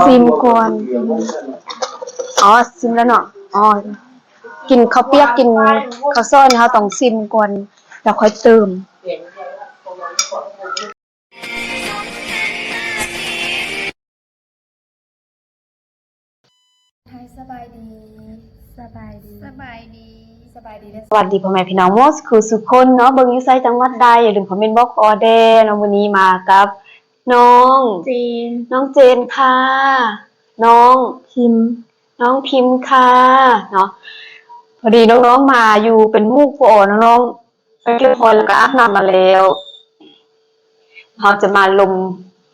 ຊິມກ່ອນ. ອໍ ຊິມແລ້ວເນາະ. ອໍ ກິນເຂົ້າປຽກ ກິນເຂົ້າສອຍ ເຮົາຕ້ອງຊິມກ່ອນ ແລ້ວຄ່ອຍເຕີມ. ໄທ ສະບາຍດີ. ສະບາຍດີ. ສະບາຍດີ. ສະບາຍດີ ແລະ ສະຫວັດດີພໍ່ແມ່ພີ່ນ້ອງໝົດສູ່ຄູ່ສູ່ຄົນເນາະ, ເບິ່ງຢູ່ໃສ ຈັງຫວັດໃດ ຢ່າລືມຄອມເມັນບອກຂໍແດ່ເນາະ. ມື້ນີ້ມາກັບນ້ອງເຈນ. ນ້ອງເຈນຄ່ະ. ນ້ອງພິມ. ນ້ອງພິມຄ່ະເນາະ. ພໍດີນ້ອງໆມາຢູ່ເປັນໝູ່ຄູ່ອໍ ນ້ອງໆໄປເກັບຫອຍ ແລ້ວກໍອາບນ້ຳມາແລ້ວ. ເຮົາຈະມາລົມ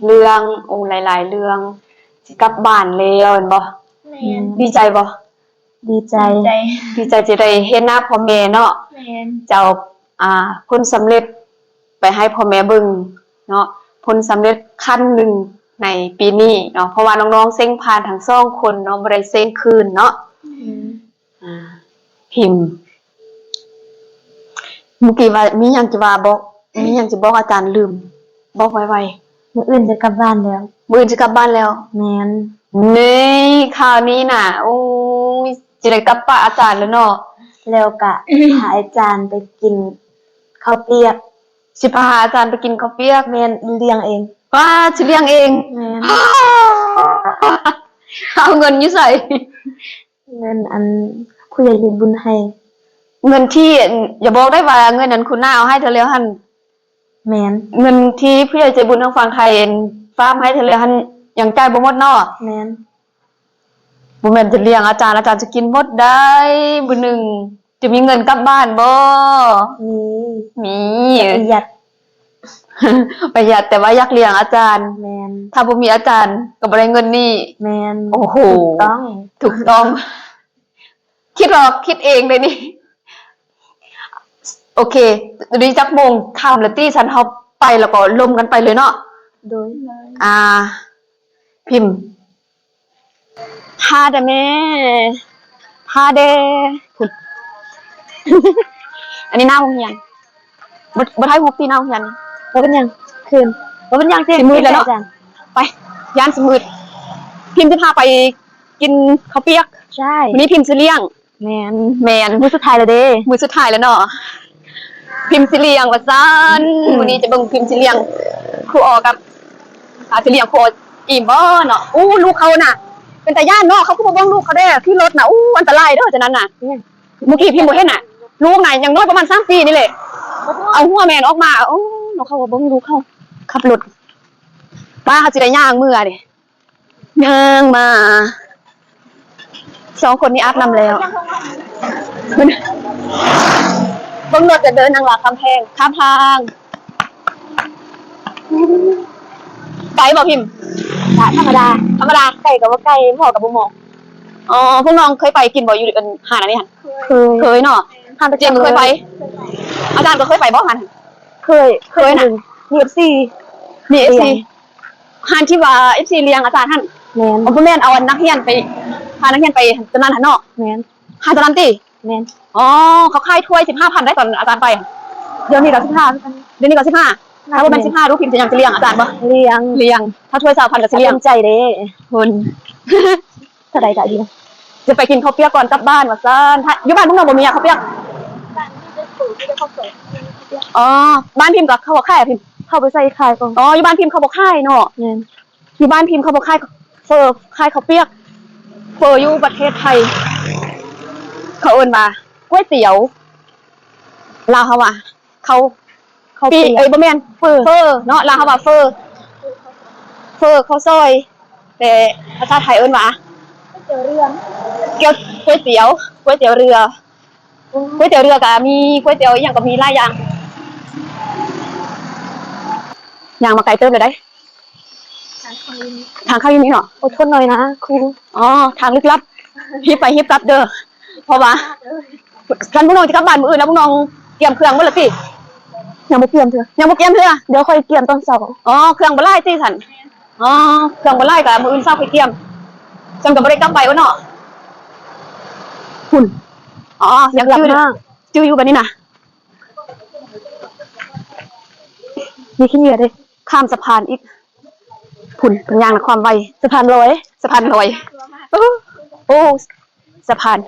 ເລື່ອງ ໂອ້ ຫຼາຍໆເລື່ອງ ຊິກັບບ້ານແລ້ວແມ່ນບໍ່? ແມ່ນ. ດີໃຈບໍ່? ດີໃຈ. ດີໃຈ. ດີໃຈຈະໄດ້ເຫັນໜ້າພໍ່ແມ່ເນາະ. ແມ່ນ. ຈະເອົາ ອ່າ ຜົນສຳເລັດໄປໃຫ້ພໍ່ແມ່ເບິ່ງເນາະ, ຜົນສຳເລັດຂັ້ນໜຶ່ງໃນປີນີ້ເນາະ, ເພາະວ່ານ້ອງໆເສັງຜ່ານທັງສອງຄົນເນາະ, ບໍ່ໄດ້ເສັງຄືນເນາະ. ແມ່ນ. ອ່າ ພິມ ມື້ກີ້ວ່າມີຫຍັງຈະວ່າບອກ ມີຫຍັງຈະບອກອາຈານ ລືມ ບອກໄວໆ. ມື້ອື່ນຈະກັບບ້ານແລ້ວ. ມື້ອື່ນຈະກັບບ້ານແລ້ວ. ແມ່ນ. ນີ້ ຄາວນີ້ນະ ໂອ້ຍ ຈະໄດ້ກັບປະອາຈານແລ້ວເນາະ. ແລ້ວກະ ພາອາຈານໄປກິນເຂົ້າປຽກ. ຊິພາອາຈານໄປກິນເຂົ້າປຽກ. ແມ່ນ. ລ້ຽງເອງ. ວ້າ ຊິລ້ຽງເອງ. ແມ່ນ. ເອົາເງິນຢູ່ໃສ? ເງິນອັນຜູ້ໃຫຍ່ເຮັດບຸນໃຫ້. ເງິນທີ່ ຢ່າບອກໄດ້ວ່າເງິນອັນຄຸນນ້າເອົາໃຫ້ເທື່ອແລ້ວຫັ້ນ. ແມ່ນ. ເງິນທີ່ຜູ້ໃຫຍ່ໃຈບຸນທາງຝັ່ງໄທຝາກມາໃຫ້ເທື່ອແລ້ວຫັ້ນ ຍັງຈ່າຍບໍ່ໝົດເນາະ. ແມ່ນ. ບໍ່ແມ່ນຈະລ້ຽງອາຈານ ອາຈານຈະກິນໝົດໄດ໋ ມື້ໜຶ່ງ. ຈະມີເງິນກັບບ້ານບໍ່? ມີ. ມີ. ປະຢັດ. ປະຢັດ ແຕ່ວ່າຢາກລ້ຽງອາຈານ. ແມ່ນ. ຖ້າບໍ່ມີອາຈານກໍບໍ່ໄດ້ເງິນນີ້. ແມ່ນ. ໂອ້ໂຫ ຖືກຕ້ອງ ຖືກຕ້ອງ. ຄິດວ່າຄິດເອງເດ້ນີ້. ໂອເຄ ດຽວນີ້ຈັກໂມງຄ່ຳແລ້ວຕິ? ຊັ້ນເຮົາໄປແລ້ວກໍລົມກັນໄປເລີຍເນາະ. ໂດຍ. ອ່າ ພິມ ພາແດ່ແມ່ ພາແດ່. ພຸ້ນ ອັນນີ້ໜ້າໂຮງຮຽນ. ບໍ່ ບໍ່ຖ່າຍຮູບຕິໜ້າໂຮງຮຽນ. ບໍ່ເປັນຫຍັງ ຄືນ ບໍ່ເປັນຫຍັງຕິ. ຊິມືດແລ້ວເນາະ. ໄປ ຢ້ານຊິມືດ. ພິມຈະພາໄປກິນເຂົ້າປຽກ. ໃຊ່. ມື້ນີ້ພິມຊິລ້ຽງ. ແມ່ນ. ແມ່ນ. ມື້ສຸດທ້າຍແລ້ວເດ້. ມື້ສຸດທ້າຍແລ້ວເນາະ. ພິມຊິລ້ຽງວ່າຊັ້ນ. ອືມ ມື້ນີ້ຈະເບິ່ງພິມຊິລ້ຽງຄູອໍກັບ ອາ ຊິລ້ຽງຄູອໍອີ່ມບໍ່ເນາະ. ອູ້ ລູກເຂົານະ ເປັນຕາຢ້ານເນາະ. ເຂົາຄືບໍ່ເບິ່ງລູກເຂົາແດ່? ຂີ່ລົດນະ ອູ້ ອັນຕະລາຍເດີ ຈັ່ງນັ້ນນະ. ອືມ ມື້ກີ້ພິມບໍ່ເຫັນນະ ລູກນະຍັງນ້ອຍປະມານສາມປີນີ້ແຫຼະ. ເອົາຫົວແມ່ນອອກມາ. ໂອ້ ເຂົາບໍ່ເບິ່ງລູກເຂົາ ຂັບລົດ. ປ້າ ເຮົາຊິໄດ້ຍ່າງເມືອເດ້. ຍ່າງມາ ສອງຄົນນີ້ອາບນ້ຳແລ້ວ. ເບິ່ງລົດກັນເດີ ນາງລາຄຳແພງ ຂ້າມທາງ. ໄກບໍ່ພິມ? ກະທຳມະດາ. ທຳມະດາ. ໄກກໍບໍ່ໄກ ເໝາະກໍບໍ່ເໝາະ. ອໍ ພວກນ້ອງເຄີຍໄປກິນບໍ່ ຢູ່ອັນຮ້ານອັນນີ້ຫັ້ນ? ເຄີຍ. ເຄີຍເນາະ. ຮ້ານປະຈຳເລີຍ. ເຈນເຄີຍໄປ? ອາຈານກໍເຄີຍໄປບໍ່ຮ້ານຫັ້ນ? ເຄີຍ. ເຄີຍນະ. ມີເອັຟຊີ ມີເອັຟຊີ ຮ້ານທີ່ວ່າເອັຟຊີລ້ຽງອາຈານຫັ້ນ. ແມ່ນ. ອໍ ບໍ່ແມ່ນ ເອົາອັນນັກຮຽນໄປ ພານັກຮຽນໄປຕົວນັ້ນຫັ້ນເນາະ. ແມ່ນ. ຮ້ານຕົວນັ້ນຕິ? ແມ່ນ. ອໍ ເຂົາຂາຍຖ້ວຍສິບຫ້າພັນໄດ໋ ຕອນອາຈານໄປ. ດຽວນີ້ກໍສິບຫ້າ ດຽວນີ້ກໍສິບຫ້າ. ຖ້າບໍ່ແມ່ນສິບຫ້າ ລູກພິມຈະຍັງຈະລ້ຽງອາຈານບໍ່? ລ້ຽງ. ລ້ຽງ. ຖ້າຖ້ວຍຊາວພັນກໍຊິລ້ຽງ. ເຕັມໃຈເດ້. ພຸ້ນ. ເທົ່າໃດກະດີ ຈະໄປກິນເຂົ້າປຽກກ່ອນກັບບ້ານວ່າຊັ້ນ. ຢູ່ບ້ານພວກນ້ອງບໍ່ມີຫຍັງເຂົ້າປຽກ? ອໍ ບ້ານພິມກໍເຂົ້າບໍ່ຂາຍ ພິມ ເຂົ້າໄປໃສ່ຂາຍກ່ອນ. ອໍ ຢູ່ບ້ານພິມເຂົາບໍ່ຂາຍເນາະ. ແມ່ນ. ຢູ່ບ້ານພິມເຂົາບໍ່ຂາຍເຝີ ຂາຍເຂົ້າປຽກ. ເຝີຢູ່ປະເທດໄທ ເຂົາເອີ້ນວ່າກ໋ວຍຕຽວ ລາວເຮົາວ່າ ເຂົ້າ ເຂົ້າປຽກ ເອີຍ ບໍ່ແມ່ນ ເຝີ ເຝີເນາະ ລາວເຮົາວ່າເຝີ ເຝີເຂົ້າຊອຍ ແຕ່ພາສາໄທເອີ້ນວ່າກ໋ວຍຕຽວ ກ໋ວຍຕຽວເຮືອ ກ໋ວຍຕຽວເຮືອກໍມີ ກ໋ວຍຕຽວອີ່ຫຍັງກໍມີຫຼາຍຢ່າງ. ຍ່າງມາໄກເຕີບແລ້ວໃດ໋ ທາງເຂົ້າຢູ່ນີ້ເນາະ. ອົດທົນໜ້ອຍນະຄູ. ອໍ ທາງລຶກລັບ ຮີບໄປຮີບກັບເດີ ເພາະວ່າ ຄັນພວກນ້ອງຈະກັບບ້ານມື້ອື່ນແລ້ວ ພວກນ້ອງກຽມເຄື່ອງໝົດແລ້ວຕິ? ຍັງບໍ່ກຽມເທື່ອ. ຍັງບໍ່ກຽມເທື່ອ? ດຽວຄ່ອຍກຽມຕອນເຊົ້າ. ອໍ ເຄື່ອງບໍ່ຫຼາຍຕິຊັ້ນ? ອໍ ເຄື່ອງບໍ່ຫຼາຍກໍມື້ອື່ນເຊົ້າຄ່ອຍກຽມ. ຊັ້ນກໍບໍ່ໄດ້ກັບໄວວະເນາະ. ພຸ້ນ ອໍ ຍັງຈື່ ຈື່ຢູ່ບາດນີ້ນະ. ມີຂີ້ເຫຍື້ອເດ້. ຂ້າມສະພານອີກ. ພຸ້ນ ເພິ່ນຍ່າງນະຄວາມໄວ. ສະພານລອຍ. ສະພານລອຍ. ໂອ້ ໂອ້ ສະພານ.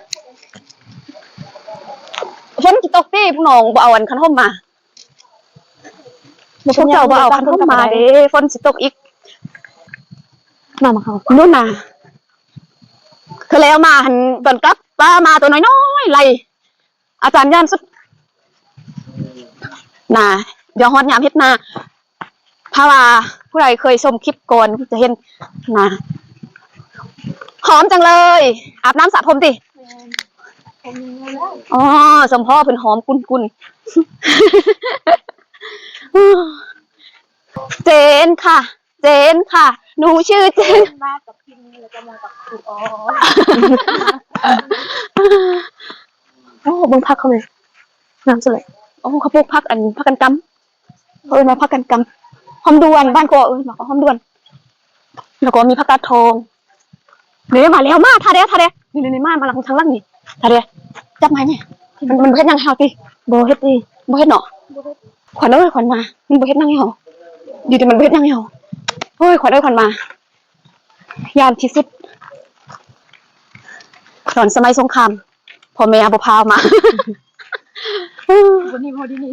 ຝົນຊິຕົກຕິ ພວກນ້ອງບໍ່ເອົາອັນຄັນຮົ່ມມາ. ພວກເຈົ້າບໍ່ເອົາຄັນຮົ່ມມາເດ້ ຝົນຊິຕົກອີກ. ມາ ມາເຂົ້າ ໂນ່ນນະ. ຄືແລ້ວມາຫັ້ນ ຕອນກັບປາມາຕົວນ້ອຍໆ ໄລ່. ອາຈານຢ້ານສຸດນະ. ດຽວຮອດຍາມເຮັດນາ ຖ້າວ່າຜູ້ໃດເຄີຍຊົມຄລິບກ່ອນຈະເຫັນນະ. ຫອມຈັງເລີຍ ອາບນ້ຳສະຜົມຕິ? ແມ່ນ. ອໍ ສົມພໍເພິ່ນຫອມກຸນໆ. ເຈນຄ່ະ ເຈນຄ່ະ ໜູຊື່ເຈນ. ມາກັບພິມ ແລ້ວກໍມາກັບຄູອໍ. ໂອ້ ເບິ່ງຜັກເຂົາແມ່ ງາມສຸດເລີຍ. ໂອ້ ເຂົາປູກຜັກ ອັນ ຜັກກັນກຳ ເຂົາເອີ້ນວ່າຜັກກັນກຳ ຫອມດ່ວນ ບ້ານຂ້ອຍເອີ້ນວ່າຫອມດ່ວນ. ແລ້ວກໍມີຜັກກາດທອງ. ເດ້ ມາແລ້ວ ມາ ທ່າແດ່ ທ່າແດ່. ນີ້ໆໆ ມາ ມາຫຼັງ ທາງຫຼັງນີ້ ທ່າແດ່. ຈັບໄມ້ແມ່. ມັນ ມັນບໍ່ເຮັດຫຍັງໃຫ້ເຮົາຕິ? ບໍ່ເຮັດຕິ. ບໍ່ເຮັດເນາະ? ບໍ່ເຮັດ. ຂວັນເອີຍ ຂວັນມາ ມັນບໍ່ເຮັດຫຍັງໃຫ້ເຮົາ. ດີແຕ່ມັນບໍ່ເຮັດຫຍັງໃຫ້ເຮົາ. ໂອ້ຍ ຂວັນເອີຍ ຂວັນມາ ຢ້ານທີ່ສຸດ. ຕອນສະໄໝສົງຄາມ ພໍ່ແມ່ບໍ່ພາມາ. ບໍ່ນີ້ ບໍ່ດີນີ້.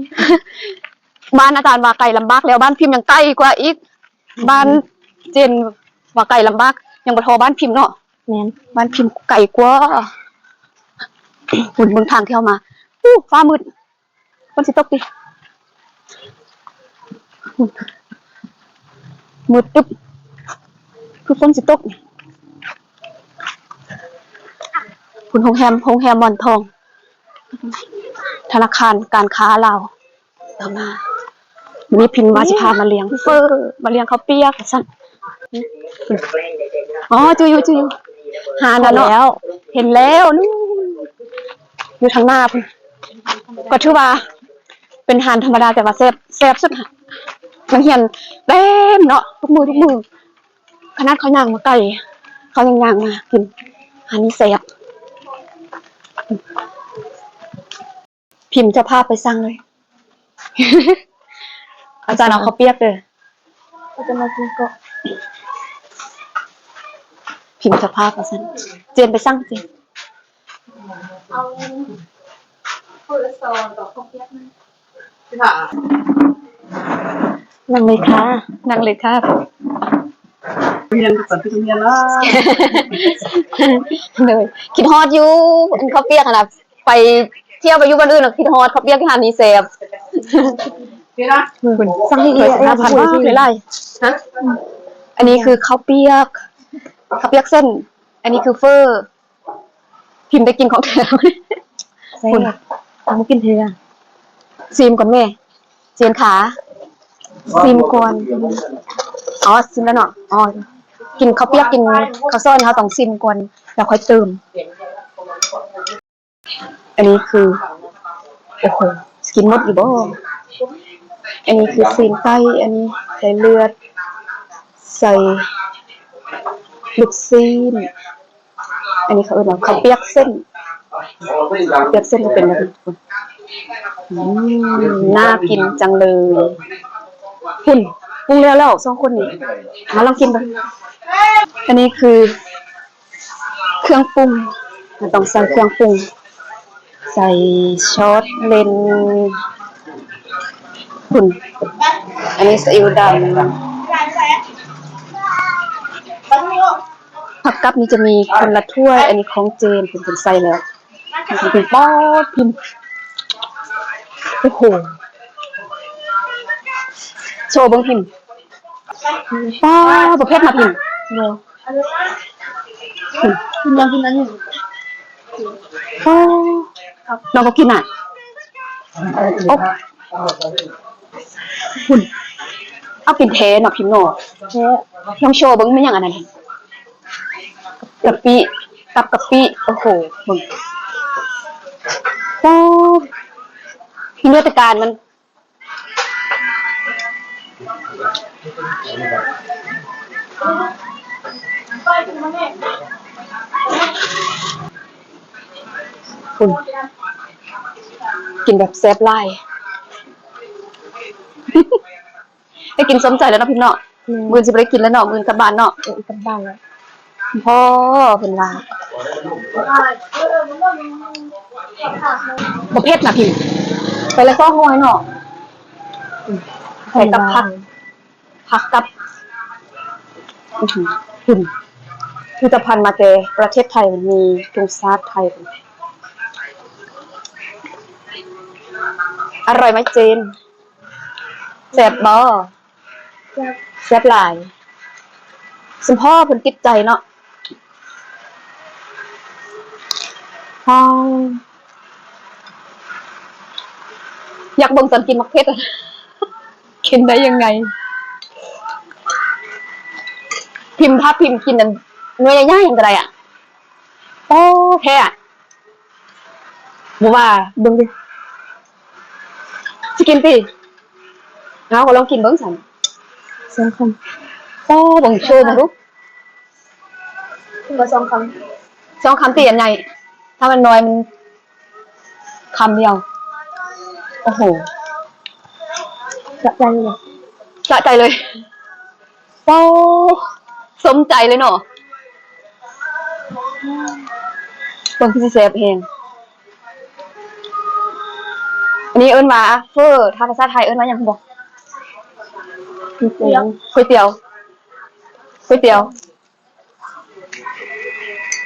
ບ້ານອາຈານວ່າໄກລຳບາກແລ້ວ ບ້ານພິມຍັງໄກກວ່າອີກ. ບ້ານເຈນວ່າໄກລຳບາກ ຍັງບໍ່ທໍ່ບ້ານພິມເນາະ. ແມ່ນ. ບ້ານພິມໄກກວ່າ. ພຸ້ນ ເບິ່ງທາງທີ່ເຮົາມາ. ອູ້ ຟ້າມືດ. ຝົນຊິຕົກຕິ? ມືດຕຶບ ຄືຝົນຊິຕົກ. ພຸ້ນ ໂຮງແຮມ ໂຮງແຮມໝອນທອງ ທະນາຄານການຄ້າລາວ. ຕໍ່ມາ ມື້ນີ້ພິມວ່າຊິພາມາລ້ຽງເຟີ້ ມາລ້ຽງເຂົ້າປຽກວ່າຊັ້ນ. ອໍ ຈື່ຢູ່ ຈື່ຢູ່ ຮ້ານນັ້ນເນາະ. ເຫັນແລ້ວ ເຫັນແລ້ວ ຢູ່ທາງໜ້າພຸ້ນ. ກໍຖືວ່າເປັນຮ້ານທຳມະດາ ແຕ່ວ່າແຊບ ແຊບສຸດ. ນັກຮຽນເຕັມເນາະ ທຸກມື້ ທຸກມື້. ຂະໜາດເຂົາຍ່າງມາໄກ ເຂົາຍັງຍ່າງມາກິນ. ຮ້ານນີ້ແຊບ. ພິມເຈົ້າພາບໄປສັ່ງເລີຍ. ອາຈານເອົາເຂົ້າປຽກເດີ. ເອົາແຕ່ມາກິນເກາະ. ພິມເຈົ້າພາບວ່າຊັ້ນ. ເຈນໄປສັ່ງ ເຈນ. ເອົາເຝີຊອງກັບເຂົ້າປຽກ. ນັ່ງເລີຍຄ່ະ ນັ່ງເລີຍຄ່ະ. ຮຽນກັນຄືໂຮງຮຽນລະ. ໂດຍ ຄິດຮອດຢູ່ ອັນເຂົ້າປຽກຫັ້ນນະ. ໄປທ່ຽວໄປຢູ່ບ້ານອື່ນ ຄິດຮອດເຂົ້າປຽກຢູ່ຮ້ານນີ້ແຊບ. ເບິ່ງ ສັ່ງເລີຍ ເອີຍ ເອີຍ ເອີຍ ຫຼາຍໆ. ຮະ? ອັນນີ້ຄືເຂົ້າປຽກ ເຂົ້າປຽກເສັ້ນ. ອັນນີ້ຄືເຟີ້. ພິມໄດ້ກິນຂອງແທ້. ແຊບ ເອົາມາກິນເທື່ອ. ຊີມກ່ອນແມ່. ເຈນຂາ ຊີມກ່ອນ. ອໍ ຊີມແລ້ວເນາະ. ອໍ ກິນເຂົ້າປຽກ ກິນເຂົ້າຊອຍ ເຮົາຕ້ອງຊີມກ່ອນ ແລ້ວຄ່ອຍເຕີມ. ອັນນີ້ຄື ໂອ້ໂຫ ຊິກິນໝົດຢູ່ບໍ່? ອັນນີ້ຄືຊີ້ນໄກ່ ອັນນີ້ໃສ່ເລືອດ ໃສ່ລູກຊີ້ນ. ອັນນີ້ເຂົາເອີ້ນວ່າເຂົ້າປຽກເສັ້ນ. ເຂົ້າປຽກເສັ້ນກໍເປັນແບບນີ້. ອືມ ໜ້າກິນຈັງເລີຍ. ພຸ້ນ ປຸງແລ້ວແລ້ວ ສອງຄົນນີ້. ມາລອງກິນເບິ່ງ. ອັນນີ້ຄື ເຄື່ອງປຸງ ມັນຕ້ອງໃສ່ເຄື່ອງປຸງ ໃສ່ຊອດເຫຼັ້ນ ພຸ້ນ. ອັນນີ້ຊີອິ້ວດຳ. ຜັກກັບນີ້ຈະມີຄົນລະຖ້ວຍ. ອັນນີ້ຂອງເຈນ ເພິ່ນ ເພິ່ນໃສ່ແລ້ວ. ເປັນປອດພິມ. ໂອ້ໂຫ ໂຊເບິ່ງພິມ. ປ້າ ບໍ່ເຜັດນະພິມ. ບໍ່ ກິນ ກິນອັນນີ້. ປ້າ ນ້ອງກໍກິນນະ. ໂອ້ ພຸ້ນ ເອົາ ເປັນແທ້ເນາະພິມເນາະ. ແທ້. ລອງໂຊເບິ່ງ ແມ່ນຫຍັງອັນນັ້ນ? ກະປິ ຕັບກະປິ. ໂອ້ໂຫ ເບິ່ງ ໂອ້ ມີເນື້ອແຕ່ການມັນ. ພຸ້ນ ກິນແບບແຊບຫຼາຍ. ໄດ້ກິນສົມໃຈແລ້ວເນາະພິມເນາະ. ອືມ ມື້ອື່ນຊິບໍ່ໄດ້ກິນແລ້ວເນາະ ມື້ອື່ນກັບບ້ານເນາະ. ເອີ ກັບບ້ານແລ້ວ. ພໍ່ເພິ່ນວ່າ ບໍ່ເຜັດນະພິມ ໃສ່ລະສອງໜ່ວຍເນາະ ໃສ່ກັບຜັກ ຜັກກັບ ອືຫື ພິມ ຜະລິດຕະພັນມາແຕ່ປະເທດໄທ ມັນມີທຸງຊາດໄທ ອະຮ່ອຍໄໝເຈນ? ແຊບບໍ່? ແຊບ ແຊບຫຼາຍ ສົມພໍເພິ່ນຕິດໃຈເນາະ. ວ້າວ ຢາກເບິ່ງຕອນກິນໝາກເຜັດ ກິນໄດ້ຍັງໄງ? ພິມ ຖ້າພິມກິນອັນໜ່ວຍໃຫຍ່ໆ ຍັງກະໄດ້ອະ. ໂອ້ ແທ້ອະ. ບໍ່ວ່າ ເບິ່ງດິ ຊິກິນຕິ? ເອົາ ກໍລອງກິນເບິ່ງຊັ້ນ ສອງຄຳ. ໂອ້ ເບິ່ງ ໂຊເບິ່ງດູ ກິນບໍ່ສອງຄຳ? ສອງຄຳຕິ ອັນໃຫຍ່ ຖ້າມັນນ້ອຍມັນຄຳດຽວ. ໂອ້ໂຫ ສະໃຈເລີຍ ສະໃຈເລີຍ. ໂອ້ ສົມໃຈເລີຍເນາະ ເບິ່ງຄືຊິແຊບແຮງ. ອັນນີ້ເອີ້ນວ່າເຟີ ຖ້າພາສາໄທເອີ້ນວ່າຫຍັງຮູ້ບໍ່? ກ໋ວຍຕຽວ ກ໋ວຍຕຽວ ກ໋ວຍຕຽວ.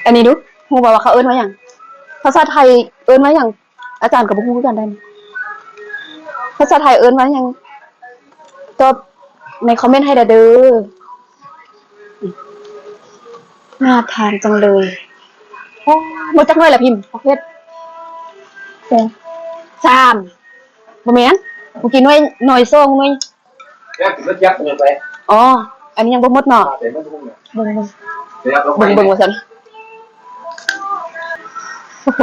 ອັນນີ້ດູ ຮູ້ບໍ່ວ່າເຂົາເອີ້ນວ່າຫຍັງ? ພາສາໄທເອີ້ນວ່າຫຍັງ? ອາຈານກໍບໍ່ຮູ້ຄືກັນໄດ໋ ພາສາໄທເອີ້ນວ່າຫຍັງ? ຕອບໃນຄອມເມັນໃຫ້ແດ່ເດີ. ໜ້າທານຈັງເລີຍ. ໂອ້ ໝົດຈັກໜ່ວຍລະພິມ ປະເພດ? ສາມ ສາມ ບໍ່ແມ່ນ ເມື່ອກີ້ໜ່ວຍ ໜ່ວຍສອງໜ່ວຍ. ອໍ ອັນນີ້ຍັງບໍ່ໝົດເນາະ ເບິ່ງໆ ເບິ່ງໆ ວ່າຊັ້ນ. ໂອ້ໂຫ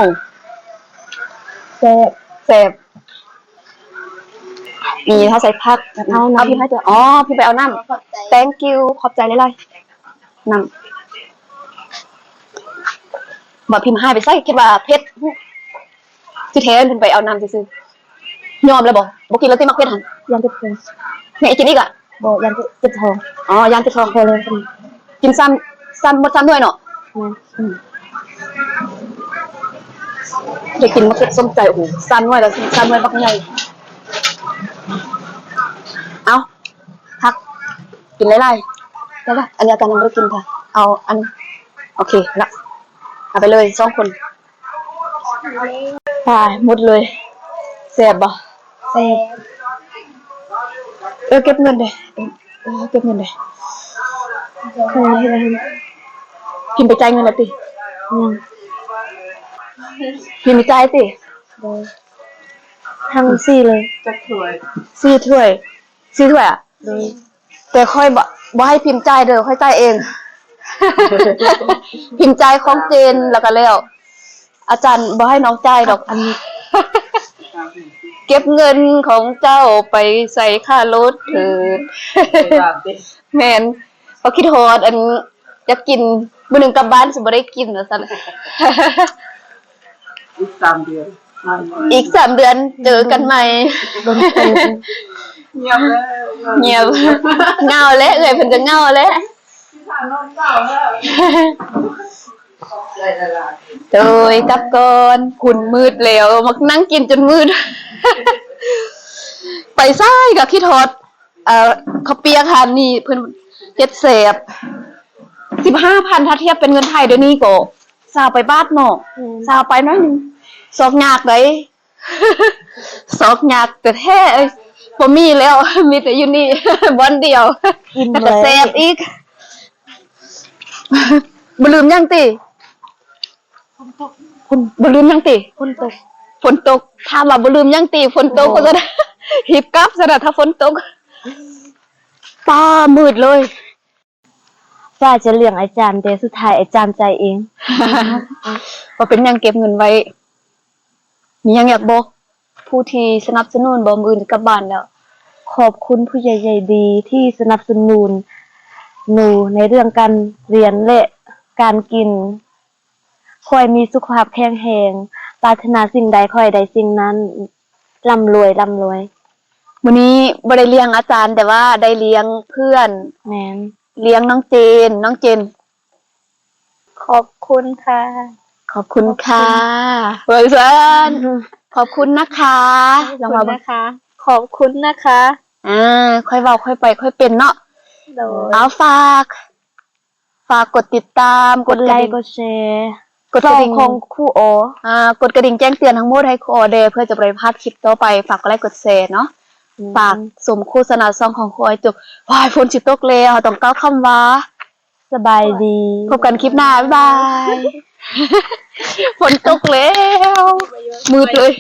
ແຊບ ແຊບ ນີ້ເຮົາໃສ່ຜັກ ເອົາ ເອົາພິມໃຫ້ເຈົ້າ ອໍ ພິມໄປເອົານ້ຳ ຂອບໃຈ ແທັງກິວ ຂອບໃຈຫຼາຍໆ. ນ້ຳ ບາດພິມຫາຍໄປໃສ ຄິດວ່າເຜັດ ທີ່ແທ້ເພິ່ນໄປເອົານ້ຳຊື່ໆ. ຍອມແລ້ວບໍ່? ບໍ່ກິນແລ້ວຕິໝາກເຜັດຫັ້ນ? ຢ້ານເຈັບທ້ອງ. ຍັງອີກກິນອີກອະ? ບໍ່ ຢ້ານເຈັບທ້ອງ. ອໍ ຢ້ານເຈັບທ້ອງ. ພໍແລ້ວ ກິນຊ້ຳ ຊ້ຳໝົດຊ້ຳໜ່ວຍເນາະ. ແມ່ນ. ອືມ ໄດ້ກິນໝາກເຜັດສົມໃຈ. ໂອ້ໂຫ ຊ້ຳໜ່ວຍລະຊ້ຳໜ່ວຍບັກໃຫຍ່. ເອົາ ຜັກ ກິນຫຼາຍໆ ແຕ່ວ່າອັນນີ້ອາຈານຍັງບໍ່ໄດ້ກິນຄ່ະ. ເອົາອັນ ໂອເຄລະ ເອົາໄປເລີຍສອງຄົນ. ຕາຍ ໝົດເລີຍ. ແຊບບໍ່? ແຊບ. ເອີ ເກັບເງິນເດ້ ເອີ ເກັບເງິນເດ້. ພິມໄປຈ່າຍເງິນແລ້ວຕິ? ຍັງ. ພິມໄປຈ່າຍຕິ? ໂດຍ. ທັງສີ່ເລີຍ. ຈັກຖ້ວຍ? ສີ່ຖ້ວຍ. ສີ່ຖ້ວຍອະ? ໂດຍ. ແຕ່ຂ້ອຍບໍ່ ບໍ່ໃຫ້ພິມຈ່າຍເດີ ຂ້ອຍຈ່າຍເອງ. ພິມຈ່າຍຂອງເຈນ ແລ້ວກະແລ້ວ. ອາຈານບໍ່ໃຫ້ນ້ອງຈ່າຍດອກ. ອັນ ເກັບເງິນຂອງເຈົ້າໄປໃສ່ຄ່າລົດເທີດ. ແມ່ນ. ເພາະຄິດຮອດອັນ ຢາກກິນ ມື້ໜຶ່ງກັບບ້ານຊິບໍ່ໄດ້ກິນວ່າຊັ້ນ. ອີກສາມເດືອນ ອີກສາມເດືອນເຈີກັນໃໝ່. ງຽບແລ້ວ ງຽບ ເຫງົາແລ້ວ ເອື້ອຍເພິ່ນກໍເຫງົາແລ້ວ. ໂດຍ ກັບກ່ອນ ພຸ້ນມືດແລ້ວ ມານັ່ງກິນຈົນມືດ. ໄປໃສກໍຄິດຮອດ ເອີ ເຂົ້າປຽກຮ້ານນີ້ ເພິ່ນເຮັດແຊບ. ສິບຫ້າພັນ ຖ້າທຽບເປັນເງິນໄທດຽວນີ້ກໍຊາວປາຍບາດເນາະ. ອືມ ຊາວປາຍໜ້ອຍໜຶ່ງ. ຊອກຍາກໃດ໋ ຊອກຍາກແທ້ໆ. ບໍ່ມີແລ້ວ ມີແຕ່ຢູ່ນີ້ບ່ອນດຽວ. ແລ້ວກໍແຊບອີກ. ບໍ່ລືມຫຍັງຕິ? ບໍ່ລືມຫຍັງຕິ? ຝົນຕົກ ຝົນຕົກ. ຖາມວ່າບໍ່ລືມຫຍັງຕິ? ຝົນຕົກ. ວ່າຊັ້ນ ຮີບກັບຊັ້ນນະ ຖ້າຝົນຕົກ. ປ້າ ມືດເລີຍ. ວ່າຈະລ້ຽງອາຈານ ແຕ່ສຸດທ້າຍອາຈານຈ່າຍເອງ. ບໍ່ເປັນຫຍັງ ເກັບເງິນໄວ້. ມີຫຍັງຢາກບອກຜູ້ທີ່ສະໜັບສະໜູນບໍ່? ມື້ອື່ນກັບບ້ານແລ້ວ. ຂອບຄຸນຜູ້ໃຫຍ່ໃຈດີທີ່ສະໜັບສະໜູນໜູໃນເລື່ອງການຮຽນ ແລະ ການກິນ. ຂໍໃຫ້ມີສຸຂະພາບແຂງແຮງ, ປາດຖະໜາສິ່ງໃດຂໍໃຫ້ໄດ້ສິ່ງນັ້ນ. ລ່ຳລວຍ, ລ່ຳລວຍ. ມື້ນີ້ບໍ່ໄດ້ລ້ຽງອາຈານ, ແຕ່ວ່າໄດ້ລ້ຽງເພື່ອນ. ແມ່ນ. ລ້ຽງນ້ອງເຈນ, ນ້ອງເຈນ. ຂອບຄຸນຄ່ະ. ຂອບຄຸນຄ່ະ. ວ່າຊັ້ນ. ຂອບຄຸນນະຄະ. ລອງເວົ້າເບິ່ງ. ຂອບຄຸນນະຄະ. ອ່າ ຄ່ອຍເວົ້າຄ່ອຍໄປຄ່ອຍເປັນເນາະ. ໂດຍ. ເອົາ ຝາກ ຝາກກົດຕິດຕາມ ກົດໄລ ກົດກະດິ່ງ ກົດແຊ ກົດກະດິ່ງ ຊ່ອງຂອງຄູອໍ ອ່າ ກົດກະດິ່ງແຈ້ງເຕືອນທັງໝົດໃຫ້ຄູອໍແດ່ ເພື່ອຈະບໍ່ໄດ້ພາດຄລິບຕໍ່ໄປ. ຝາກກົດໄລກົດແຊເນາະ. ອືມ ຝາກຊົມໂຄສະນາຊ່ອງຂອງຄູອໍໃຫ້ຈົບ. ວ້າຍ ຝົນຊິຕົກແລ້ວ ເຮົາຕ້ອງກ່າວຄຳວ່າ ສະບາຍດີ ພົບກັນຄລິບໜ້າ. ບາຍບາຍ. ຝົນຕົກແລ້ວ ມືດເລີຍ.